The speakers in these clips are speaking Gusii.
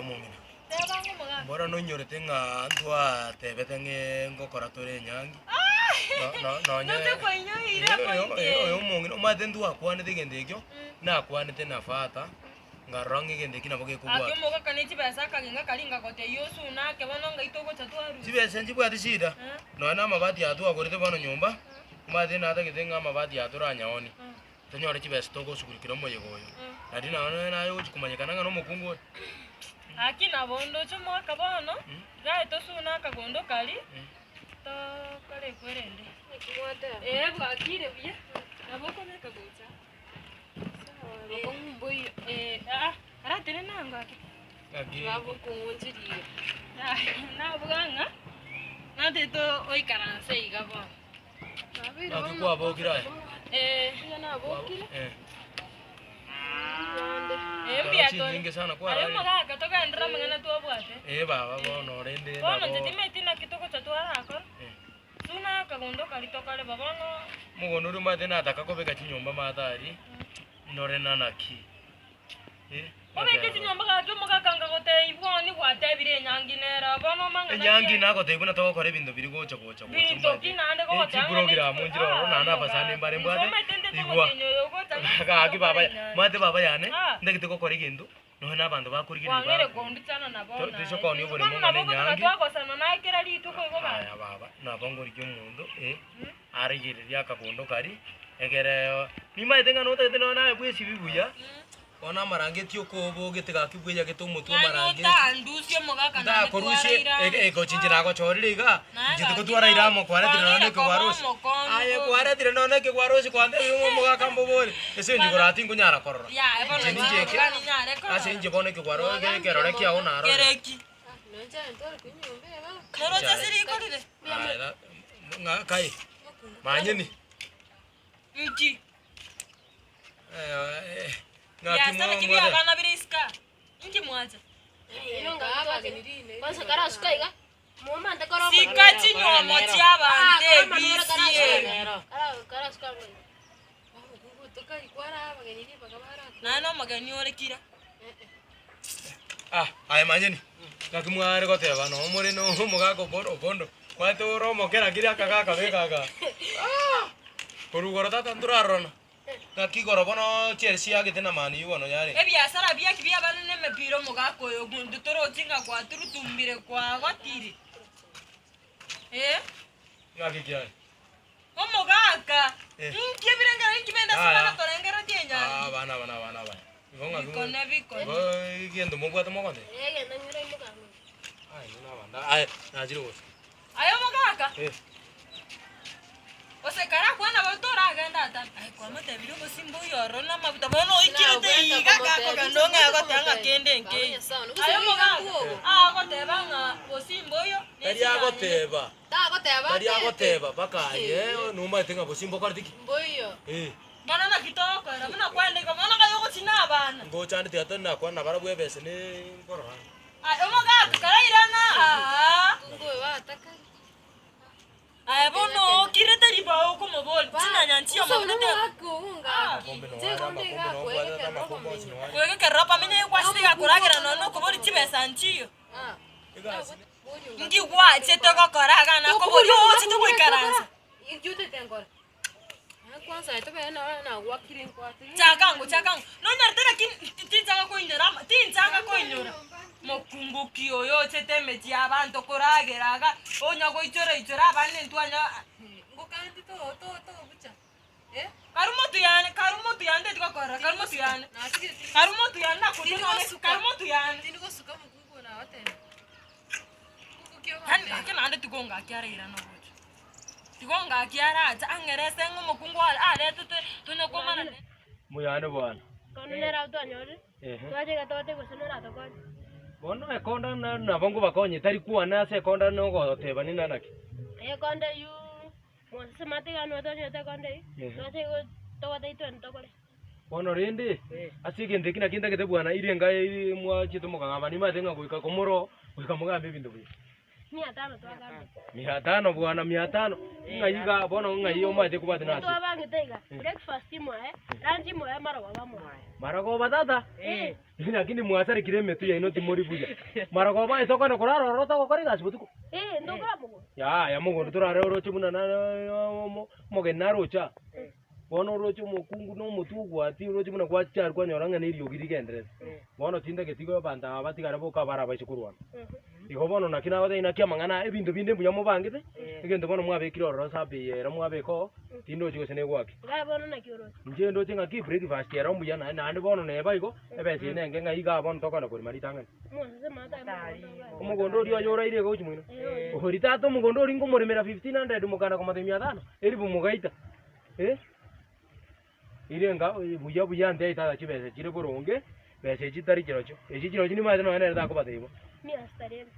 omong'ina, Teba ng'a omogaka. mbora noinyorete ng'a ntwatebete ng'e ngokora tore enyangi, no- no- nonye Noche kwainyoire Eh, oyo- point oyo eye. omong'ina, omanyete ntwakwanete egento ekio, nakwanete na father, nkarora ng'a egento ekio nabo Gaki gekobwata. omogaka ne chibesa akagenga karia ngagotebia osune ake bono ngai togocha twarusia. Chibesa nchibwati shida, Eh. nonya na amabati aya twagorete bono nyomba, omanyete natagete ng'a amabati aya toranyaonie. Tonyore chibesa togosugurikera omoyega oyo, naende nonye naye ogochia komanyekana ng'a nomokungu ore. Gaki nabo ndoche omwaka bono, tigaye tosune akagondo karia, tokore ekwerende. Ee bwakire buya, nabo okobeka gocha. Ee, aa, aratenene ango ake. Gaki Nabuga ng'a, natete oikaranse iga bono. Naki kwabokire aye? Eh. Eh. Eh, mbuya Charo tore. chinyinge sana Aye kwararire. omogaka togenderere amang'ana twabwate. Eh baba bono rende Bono nabo inche timanyeti naki togocha twarakora. Eh. Suna akagondo karia tokareba bono. Mogondo oria omanyete nataka kobeka chinyomba maate aria, ndore nanaki. Obeke chinyomba gaki omogaka ngagotebia bwoni gwatebire enyangi nere bono omang'ana Enyangi nagotebia buna togokora ebinto biria gocha gocha gocha Binto ki naende gogoteba ng'a chiprogram nchire ororo naende abasani mbare mbwate igwa gaki baba omanyete baba yane ntagete gokora egento nonya na abanto bakorigereria Kwang'eire konduchana na bono Toise aye. koonia oboremo Bono ng'a nabo ogotoka nenyangi. twagosana naye kera rituko igo gaki. Aya baba nabo ngorigia omonto eh arigererie akagondo karia egere nimanyete ng'a notagete nonya naye bwesibi buya. Bono amarangeti okobogete gaki bweyagete omotwe Yaani omarangeti. otandusie omogaka naende Ntakorusie twaraire amo. ege- egochi inche nagochorire iga, Naye inche gaki tigotwaraire amo kwaretire nonya kwang'eire na koba ekegwarosi. omokongu Aye bobe. kwaretire nonya na ekegwarosi kwantebia ng'a omogaka mbobore, ase inche korora tinkonyara korora. Yaye bono Inche ninche eke, inche ninyare korora. ase inche bono ekegwaro eke ekerore kiago narorire. Kereki. Noroche ase riko rire? Aye na- ng'a kai, manyeni. Nki? Ng'aki Biasara ki mwa- bia abana bire isiko aa? Inki mwancha? Sika chinywomo chi'abanto ebisi ebi. Naende nomogeni ore kira. Ah, aye manyeni, ng'aki mware goteba noo more na omogaka obo- obondo, omanyete ore omoke lakini akagaka beka aka ah! Korwa igoro tata ntorarorana, ng'aki igoro bono Chelsea yagete na Man U bono yarenge. Ebiasara biaki biabana na emepira omogaka oyo omonto torochi ng'a kwaturutumbire kwagotire eh. Ng'aki kiaye? Omogaka, Eh. inki ebirengererio inki bende ase Yaya. abana torengereretie Ah, enyangi? abana aba na abana abaya. Igo ng'aki Bikone bikone. igo egento mobwate mogote? Aye, inwe na abanda. Aye, nachire gose. Aye omogaka, Eh. gose karakwane nabo toragende ata. Aye kwamotebirie obosimba oyo ororo na amaguta bono oikirete iga gakogenda ong'e goteba ng'a kende nkeiyo. Aye omogaka, agoteba ng'a bosimba oyo Tari nechinyanya. agoteba. Tagoteba Tari atete. agoteba mpaka aye nomaete ng'a bosie mbokorete ki? Mboiyo. Eh. Bono naki togokora buna kwande igo bono kaye ogochia abana. Ngochandeti ata nakwana nabarabwo ebese ne nkorora. Aye omogaka karairana aa. Ngoyo batakari. Aye bono okirete ribao okomoboria chinyanya nchiyo Ose amaguta te. omogaka ogo ngaki. Amakombe Nche noare, konde amakombe iga nobwate, akoegekerera amakombe onsi obomenyo. noare. Koegekerera pamenya egwasete igakoragera nonya nokobori chibesa nchiyo. Ah. Egasi. Inki gwachete gokora iga nakoboria ochete goikaransa? Chaka ango, chaka ango, nonyarete lakini tinchaka koinyora ama tinchaka koinyora mokungu ki oyo ochete emechie ya abanto koragera iga, onya goichora ichora abande ntwanya Karu motu yane, karu motu yane teti gokorora, karu motu yane, karu motu yane nakoria nonye, karu motu yane. Yaani gaki naende tiga ongaki arairane ogocha, tiga ongaki arache ang'erese ng'a omokungu are aretete tonya komana ne. Muyane bwana. Kono nere abwo twanyorire, Ehe. twacha iga togoteba gose nere atokonye. Bono ekonda na nabo ngobakonye tari kwana ase ekonda nogoteba nina naki. Ekonda eywo Mosese matigano otonyete konde Ehe. twache igo togotebia twende tokore. Bono rende, ase egento eki naki ntagete bwana ire enga eye mwachete mokagamba nimanyete ng'a goika komoro goika mogambe ebinto buya. Mia tano twagambete. Mia tano bwana, mia tano. Ng'ai iga bono ng'ai omanyete kobwati nase. Twabangete iga, breakfast mwaye, lunch mwaye, marogoba mwaye. Marogoba tata? Eh. Lakini mwasarekire emetwe yaino timori buya. Marogoba aye tokona korara ororo togokora egasi botuko. Eh, ndokora mogondo. Yaya mogondo torare oroche buna omogeni naroche aa. Bono oroche omokungu na omotwe ogwatia oroche buna gwacha aria kwanyora ng'a na eriogi rigenderete. Bono tintageti igo abanto aba batigare boka barabaise korwana. Igo bono naki nagotebia naki amang'ana aya ebinto binde mbuya mobangete, egento bono mwabekire ororo ase eye ero mwabeka oo, tindochi gose negwaki. Iga bono naki oroche? Inche ndoche ng'aki breakfast ero mbuya naende naende bono neba igo, ebesa eye nenge ng'a igaa bono tokogenda korema ritang'ani. Omosese maate aye mogondo ogaye. Omogondo oria oye oraire iga gochia moino. Oria tata omogondo oria nkomoremera 1500 mokana komotebia mia tano, elifu mogaita. Eh, ere enga buya buya ntebi tata chibesa chire boronge, besa echi chitari chirochio, echi chirochio nimanyete nonye nere takobatebia bo. Mia sita rende.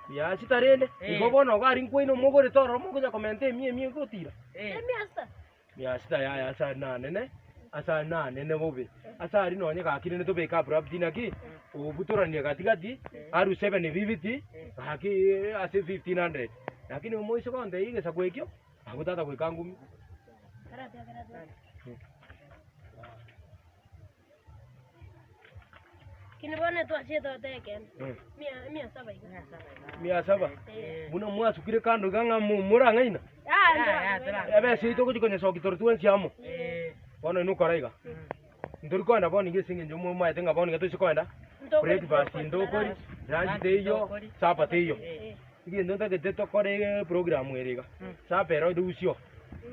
Mia sita rende, igo bono iga aria nkwaino mogorete ororo mokonya komenta emia emia egotira. Emia sita. Mia sita yaya ase aria nanene, ase aria nanene bobe, ase aria nonye gaki rende tobeke abrupt naki, obutoranie gati gati, arue 750, gaki ase 1500. Lakini omoise gontebia egesaku ekio. Abwo tata goika ngumi. Kini bono twachete goteba ekende. Mia mia saba iga. Mia saba. Buna mwasukire kando iga ng'a morang'aina. Ah, ndora. Ebesa eyio togochi konyesokia tore twensi amo. Bono inwe kora iga. Ntori koenda bono iga ase eng'encho momaete ng'a bono iga toise koenda breakfast ntokori, lunch teiyo, supper teiyo. Egento ntagete tokore program ere iga, supper ero rusia oo,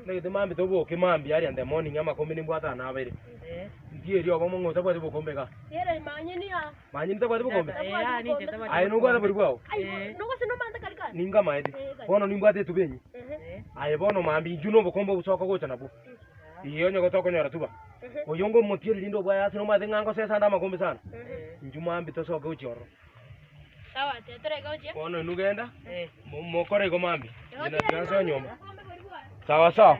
ntagete mambia toboke mambia aria in the morning amakombe nimbwate ane abere, ntieri obomo ng'a otabwati bokombe igaa. Ere manyeni aa. Manyeni tabwati bokombe? Tabwati bokombe. Aye nobwate boria bwao? Ai, nogose nomante kari kare. Ningamaete, bono nimbwate etuba enyia, aye bono mambia inchuo na obokombe obosoka gocha nabwo. Ee, onye gotokonyora tuba. Oyo ngomotieri rinde obwaye ase nomanyete ng'a ngosesa ande amakombe sana. Inchuo mambia tosoke gochia ororo. Sawa, tetereka gochia. Bono inwe genda, mokore igo mambia. Inche natiga nsoe nyomba. Sawa sawa.